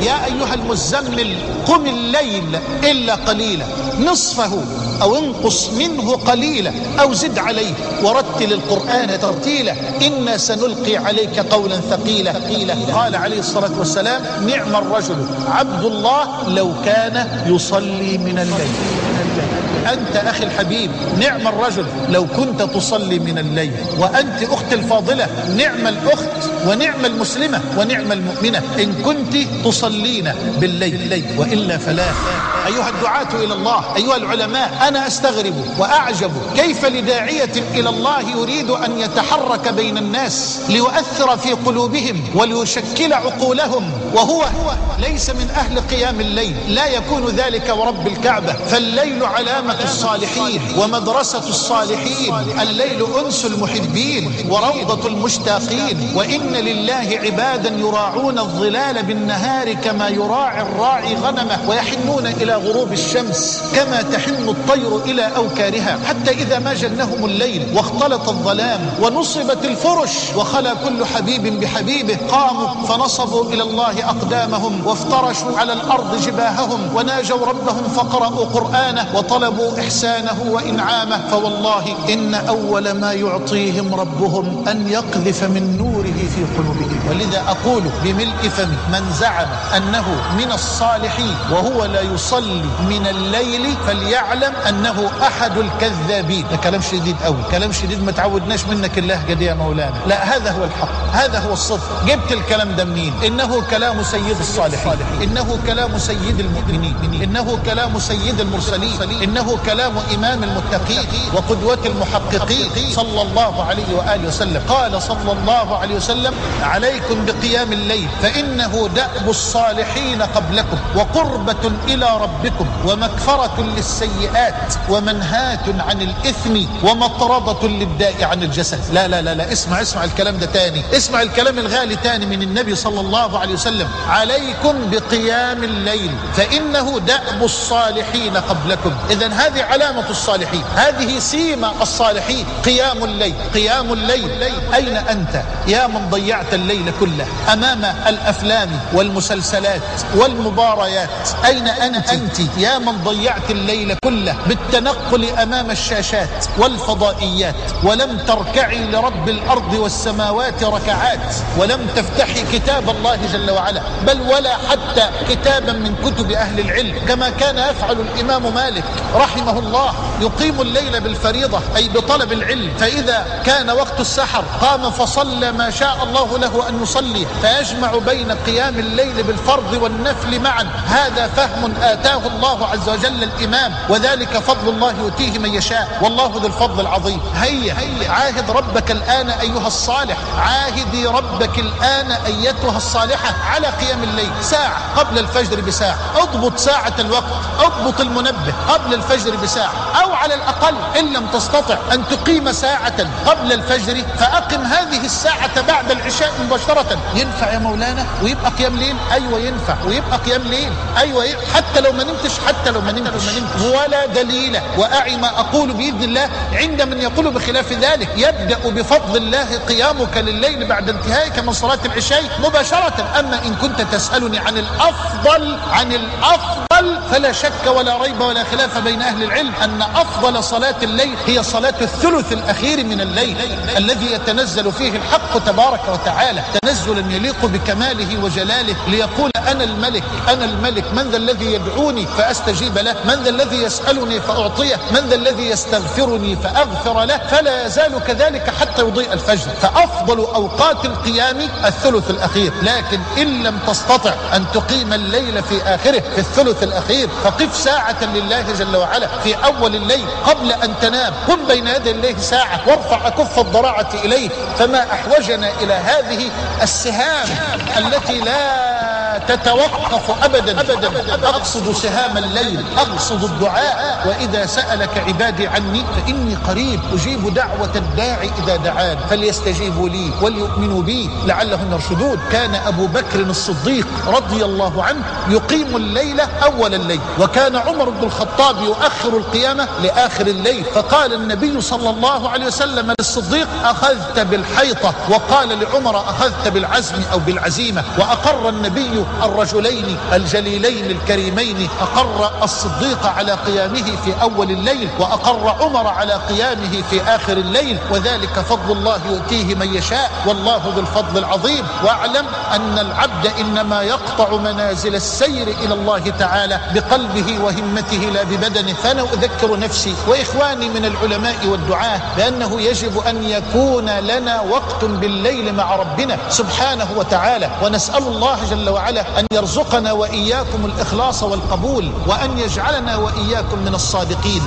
يا أيها المزمل قم الليل إلا قليلا، نصفه أو انقص منه قليلا أو زد عليه، ورتل القرآن ترتيلا، إنا سنلقي عليك قولا ثقيلا. قال عليه الصلاة والسلام: نعم الرجل عبد الله لو كان يصلي من الليل. أنت أخي الحبيب نعم الرجل لو كنت تصلي من الليل، وأنت أخت الفاضلة نعم الأخت ونعم المسلمة ونعم المؤمنة إن كنت تصلين بالليل، وإلا فلا. أيها الدعاة إلى الله، أيها العلماء، أنا أستغرب وأعجب كيف لداعية إلى الله يريد أن يتحرك بين الناس ليؤثر في قلوبهم وليشكل عقولهم، وهو ليس من أهل قيام الليل. لا يكون ذلك ورب الكعبة. فالليل علامة الصالحين ومدرسة الصالحين، الليل أنس المحبين وروضة المشتاقين. وإن لله عبادا يراعون الظلال بالنهار كما يراعي الراعي غنمه، ويحنون إلى غروب الشمس كما تحن الطير إلى أوكارها، حتى إذا ما جنهم الليل واختلط الظلام ونصبت الفرش وخلا كل حبيب بحبيبه، قاموا فنصبوا إلى الله أقدامهم وافترشوا على الأرض جباههم وناجوا ربهم فقرأوا قرآنه وطلبوا إحسانه وإنعامه. فوالله إن أول ما يعطيهم ربهم أن يقذف من نوره في قلوبهم. ولذا أقول بملء فمي: من زعم أنه من الصالحين وهو لا يصلي من الليل فليعلم أنه أحد الكذابين. ده كلام شديد أوي، كلام شديد، ما تعودناش منك اللهجة دي يا مولانا. لا، هذا هو الحق، هذا هو الصدق. جبت الكلام ده منين؟ إنه كلام سيد الصالحين، إنه كلام سيد المؤمنين، إنه كلام سيد المرسلين، إنه كلام إمام المتقين وقدوة المحققين صلى الله عليه وآله وسلم. قال صلى الله عليه وسلم: عليكم بقيام الليل فإنه دأب الصالحين قبلكم، وقربة إلى ربكم، ومكفرة للسيئات، ومنهاة عن الإثم، ومطردة للداء عن الجسد. لا لا لا لا، اسمع اسمع الكلام ده تاني، اسمع الكلام الغالي تاني من النبي صلى الله عليه وسلم: عليكم بقيام الليل فإنه دأب الصالحين قبلكم. إذن هذه علامة الصالحين، هذه سيمة الصالحين، قيام الليل، قيام الليل. أين أنت يا من ضيعت الليل كله أمام الأفلام والمسلسلات والمباريات؟ أين أنت يا من ضيعت الليل كله بالتنقل أمام الشاشات والفضائيات، ولم تركعي لرب الأرض والسماوات ركعات، ولم تفتحي كتاب الله جل وعلا، بل ولا حتى كتابا من كتب أهل العلم، كما كان يفعل الإمام مالك رحمه الله، يقيم الليل بالفريضة أي بطلب العلم، فإذا كان وقت السحر قام فصلى ما شاء الله له أن يصلي، فيجمع بين قيام الليل بالفرض والنفل معا. هذا فهم آتاه الله عز وجل الإمام، وذلك فضل الله يؤتيه من يشاء، والله ذو الفضل العظيم. هيا عاهد ربك الآن أيها الصالح، عاهدي ربك الآن أيتها الصالحة على قيام الليل، ساعة قبل الفجر بساعة، اضبط ساعة الوقت، اضبط المنبه قبل الفجر بساعة، أو على الأقل إن لم تستطع أن تقيم ساعة قبل الفجر فأقم هذه الساعة بعد العشاء مباشرة. ينفع يا مولانا ويبقى قيام ليل؟ أيوة ينفع ويبقى قيام ليل، أيوة حتى لو ما نمتش، حتى لو ما نمتش، ولا دليل. وأعي ما أقول بإذن الله عند من يقول بخلاف ذلك. يبدأ بفضل الله قيامك لليل بعد انتهائك من صلاة العشاء مباشرة. أما إن كنت تسألني عن الأفضل، عن الأفضل، فلا شك ولا ريب ولا خلاف بين أهل العلم أن أفضل صلاة الليل هي صلاة الثلث الأخير من الليل الذي يتنزل فيه الحق تبارك وتعالى تنزلا يليق بكماله وجلاله، ليقول: أنا الملك، أنا الملك، من ذا الذي يدعوني فأستجيب له، من ذا الذي يسألني فأعطيه، من ذا الذي يستغفرني فأغفر له، فلا يزال كذلك حتى يضيء الفجر. فأفضل أوقات القيام الثلث الأخير، لكن إن لم تستطع أن تقيم الليل في آخره في الثلث الأخير فقف ساعة لله جل وعلا في أول الليل قبل أن تنام، قم بين يدي الله ساعة وارفع أكف الضراعة إليه. فما أحوجنا إلى هذه السهام التي لا تتوقف أبدا أبدا. أقصد سهام الليل، أقصد الدعاء. وإذا سألك عبادي عني فإني قريب أجيب دعوة الداعي إذا دعان فليستجيبوا لي وليؤمنوا بي لعلهم يرشدون. كان أبو بكر الصديق رضي الله عنه يقيم الليل أول الليل، وكان عمر بن الخطاب يؤخر القيامة لآخر الليل. فقال النبي صلى الله عليه وسلم للصديق: أخذت بالحيطة، وقال لعمر: أخذت بالعزم أو بالعزيمة. وأقر النبي الله الرجلين الجليلين الكريمين، أقر الصديق على قيامه في أول الليل، وأقر عمر على قيامه في آخر الليل، وذلك فضل الله يؤتيه من يشاء والله ذو الفضل العظيم. واعلم أن العبد إنما يقطع منازل السير إلى الله تعالى بقلبه وهمته لا ببدنه. فأنا أذكر نفسي وإخواني من العلماء والدعاة بأنه يجب أن يكون لنا وقت بالليل مع ربنا سبحانه وتعالى، ونسأل الله جل وعلا أن يرزقنا وإياكم الإخلاص والقبول، وأن يجعلنا وإياكم من الصادقين.